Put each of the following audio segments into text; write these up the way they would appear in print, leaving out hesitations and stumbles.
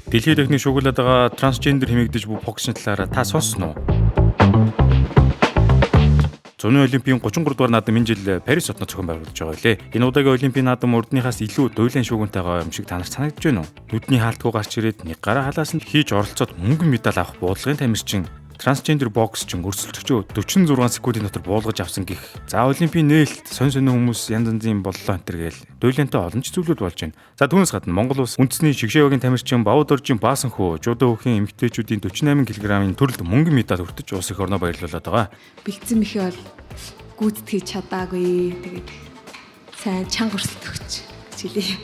Дэлхийд эхний шүүгүүлээд байгаа трансгендер хэмээгдэж буй боксны талаар та сонссон уу? Зуны Олимпийн 33 дугаар наадам энэ жил Парис хотноо зохион байгуулж байгаа лээ. Энэ удаагийн Олимпийн наадам урдныхаас илүү дуйлан шүүгэнтэй байгаа юм шиг та нарт санагдаж байна уу? Нүдний хаалтгүй гарч ирээд нэг гараа халаас нь хийж оролцоод мөнгөн медаль авах буудлагын тамирчин трансгендер боксчин өрсөлдөгчөө 46 секундын дотор буулгаж авсан гэх. За Олимпийн нээлт сонь сонин хүмүүс янз янзын боллоо энэ төр гээл. Дуйлантай олон ч зүйлүүд болж байна. За түүнээс гадна Монгол улс үндэсний шигшээ багийн тамирчин Бавдоржийн Баасанхүү жудо хөхийн эмэгтэйчүүдийн 48 кг-ын төрөлд мөнгөн медаль хүртэж улс эх орноо баярлуулад байгаа. Бэлдсэн мэхээ бол гүйцэтгэж чадаагүй. Тэгээд сайн чанга өрсөлдөгч гэж хэлье.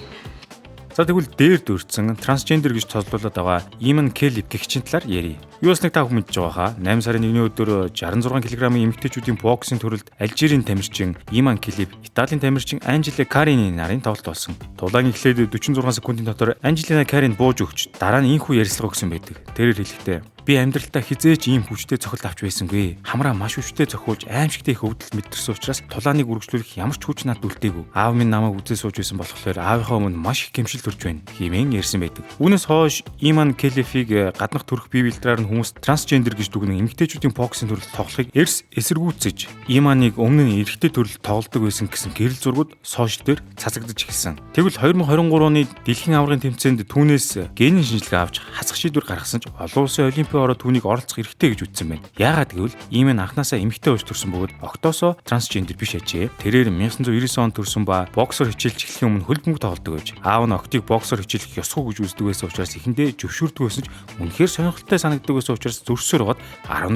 За тэгвэл дээр дурдсан трансгендер гэж тослуулад байгаа Иман Келли гэгчийн талаар ярья. Юу ясныг та бүхэн мэдж байгаа хаа. 8 сарын 1-ний өдөр 66 кг-ын эмэгтэйчүүдийн боксing төрөлд Алжирийн тамирчин Иман Келлип Италийн тамирчин Анжела Карины нарын тоглолт болсон. Тулаан эхлээд 46 секундын дотор Анжелина Карин бууж өгч дараа нь инхүү ярилцлага өгсөн байдаг. Тэрээр хэлэхдээ би амьдралдаа хэзээ ч ийм хүчтэй цохилт авч байсангүй. Хамраа маш хүчтэй цохиулж аимшигтэй их өвдөлт мэдэрсэн учраас тулааныг үргэлжлүүлэх ямар ч хүч надад үлдээгүй. Аав минь намайг үзээ сууж байсан болохоор аавынхаа өмнө маш их гэмшил төрж байна хэмээн ярьсан байдаг. Үүнээс хойш Иман Келефиг гаднах төрөх бие бэлтрээр нь хүмүүс трансгендер гэж дүгнэн эмэгтэйчүүдийн боксing төрөлд тоглохыг эрс эсэргүүцэж Иманыг өмнө нь эрэгтэй төрөлд тоглодог байсан гэсэн гэрэл зургууд сошиал дээр цацагдаж эхэлсэн. Тэгвэл 2023 оны дэлхийн аваргын тэмцээнд түүнээс генийн шинжилгээ авч хасах шийдвэр гаргасан ч олон улсын олимпийн ороо түүнийг оролцох эрхтэй гэж үзсэн байна. Яагаад гэвэл ийм нь анханасаа эмэгтэй болж төрсэн бөгөөд октоосоо трансгендер биш ажээ. Тэрээр 1999 онд төрсэн ба боксоор хичээлж эхлэхийн өмнө хөл бөмбөг тоглодог байж. Аав нь октыг боксоор хичээлэх ёсгүй гэж үздэг байсан учраас эхэндээ зөвшөөрдөг байсан ч үнэхээр сонирхолтой санагддаг байсан учраас зөрсөөр байгаад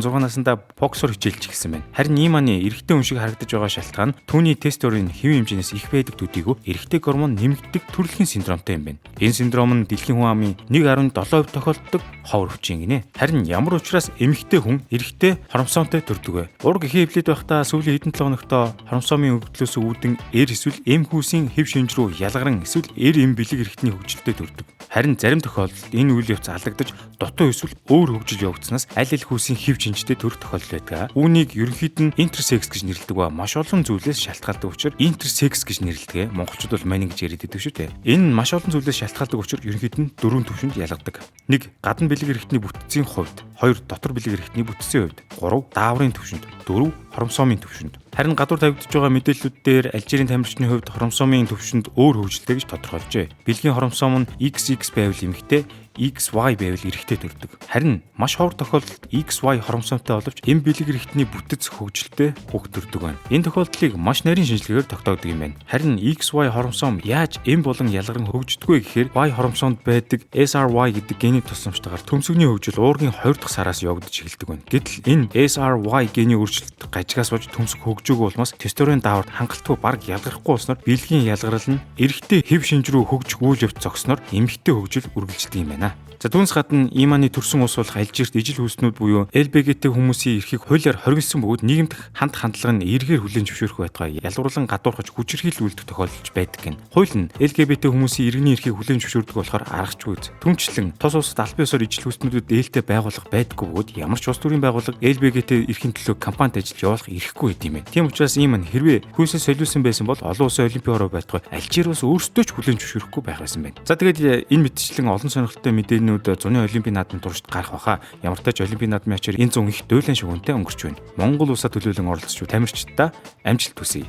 16 наснда боксоор хичээлж эхэлсэн байна. Харин Иманы эрэгтэй хүн шиг харагдаж байгаа шалтгаан нь түүний тестостерон хэвийн хэмжээнээс их байдаг төдийгүй эрэгтэй гормон нэмэгддэг төрөлхийн синдромтой юм байна. Энэ синдром нь дэлхийн хүн амын 1.7% тохиолддог ховор өвчин гинэ. Харин ямар учраас эмэгтэй хүн эрэгтэй хромосомтой төрдөг вэ? Ураг эхийн эвлээд байхдаа сүүлийн хэдэн 7 хоногтоо хромосомын өвдлөөс үүдэн эр эсвэл эм хүүсийн хэв шинж рүү ялгаран эсвэл эр эм бэлэг эрхтний хөгжилтэй төрдөг. Харин зарим тохиолдолд энэ үйл явц алдагдаж дутуу эсвэл өөр хөгжил явагдсанаас аль аль хүүсийн хэв шинжтэй төрөх тохиолдол байдаг. Үүнийг ерөнхийд нь интерсекс гэж нэрлэдэг ба маш олон зүйлээс шалтгаалдаг учраас интерсекс гэж нэрлэдэг. Монголчууд бол манин гэж яриад байдаг шүү дээ. Энэ нь маш олон зүйлээс шалтгаалдаг учраас ерөнхийд нь дөрвөн түвшинд ялгадаг. 1. Гадна бэлэг эрхтний бүтцийн хувьд, 2. Дотор бэлэг эрхтний бүтцийн хувьд, 3. Дааврын түвшинд, 4. Хромосомын түвшинд. Харин гадуур тавигдж байгаа мэдээллүүд дээр Алжирийн тамирчны хувьд хромосомын түвшинд өөр хөгжилтэй гэж тодорхойлжээ. Бэлгийн хромосом нь XX байвал эмэгтэй, XY байвал эрэгтэй төрдөг. Харин маш ховор тохиолдолд XY хромосомтой боловч эм бэлэг эрхтний бүтэц хөгжилтэй хүүхэд төрдөг байна. Энэ тохиолдлыг маш нарийн шинжилгээгээр тогтоодог юм байна. Харин XY хромосом яаж эм болон ялгарн хөгждөггүй гэхээр Y хромосомд байдаг SRY гэдэг гений тусламжтайгаар төмсгөний хөгжил уургийн 2 дахь сараас явагдаж эхэлдэг байна. Гэтэл энэ SRY гений өөрчлөлт гажигаас болж төмсг хөгжөөгүй улмаас тестостерон дааварт хангалтгүй бараг ялгархгүй болсноор бэлгийн ялгарл нь эрэгтэй хэв шинж рүү хөгжих үйл явц зогсноор эмэгтэй хөгжил үргэлжлэдэг юм байна. За түүнээс гадна Иманы төрсэн улс болох Алжирт ижил хүүснүүд буюу ЛБГТ хүмүүсийн эрхийг хуулиар хоригдсон бөгөөд нийгэмд ханд хандлага нь эргээр хүлээн зөвшөөрөх байтугай ялгуурлан гадуурхаж хүчирхийлэл үлдэх тохиолдолж байдаг гин. Хууль нь ЛГБТ хүмүүсийн иргэний эрхийг хүлээн зөвшөөрдөг болохоор аргачгүй. Түнчлэн тус улсад аль биесээр ижил хүүснүүдэд ээлтэй байгууллага байдаггүй бөгөөд ямар ч улс төрийн байгууллага ЛБГТ эрхийн төлөө кампанит ажил явуулах эрхгүй байд юм байна. Тийм учраас Иман хэрвээ хүйсээ солиулсан байсан бол олон улсын олимпийн ороо байтугай Алжир улс өөрсдөө ч хүлээн зөвшөөрөхгүй байх байсан байна. За тэгээд энэ мэтчлэн олон сонирхолтой мэдээлнүүд зуны олимпийн наадмын туршид гарах баха. Ямар ч тач олимпийн наадмын ачаар энэ зун их дуйлан шүгэнтэй өнгөрч байна. Монгол улсаа төлөөлөн оролцож буй тамирчдаа амжилт хүсье.